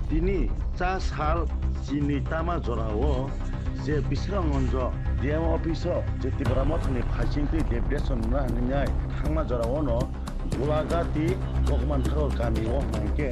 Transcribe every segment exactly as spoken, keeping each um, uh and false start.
Tini cha sal chini tama jorao je Bisramganjo D M office o je Tipra Mothani phaisingtwi deputation rwna hinwi nai thangma jorao no Golagati Bogomantharor kami o hwnkhe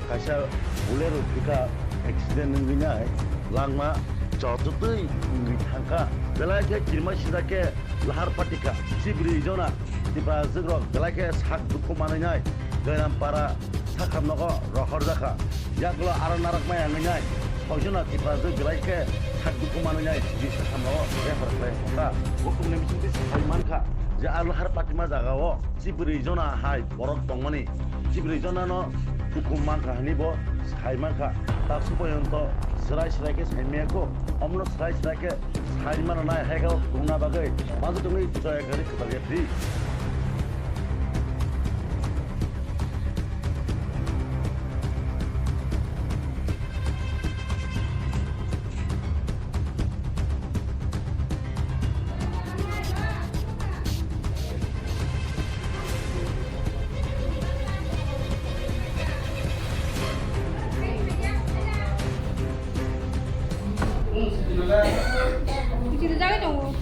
kaisa Bolero pickup accident wngwi nai langma chototwi wngwi thangkha. Belai khe kirima sida khe lahar patika chibrwi jona Tiprajwk rok belai khe sak dukhu manwi nai Doiram para Sakham nogo rohorjakha. Yagulo aro narak maya wngwi nai. Soijona Tiprajwk belai khe sak dukhu manwi nai. Sidi Sakham nogo refer khlai kha. Bukhumni bisingtwi sai mankha je aro lahar patima jagao chibrwi jona hai borok tongmani. Chibrwi jona no bukhum mankha hwnwi bo sai mankha. Tabuk porjonto swrai swrai khe sai maya kho. Omno swrai swrai khe sai mano nai hai khe o tongna bagwi manjak tongwi joya gari kwtal ya free. Kuching jaga tongo.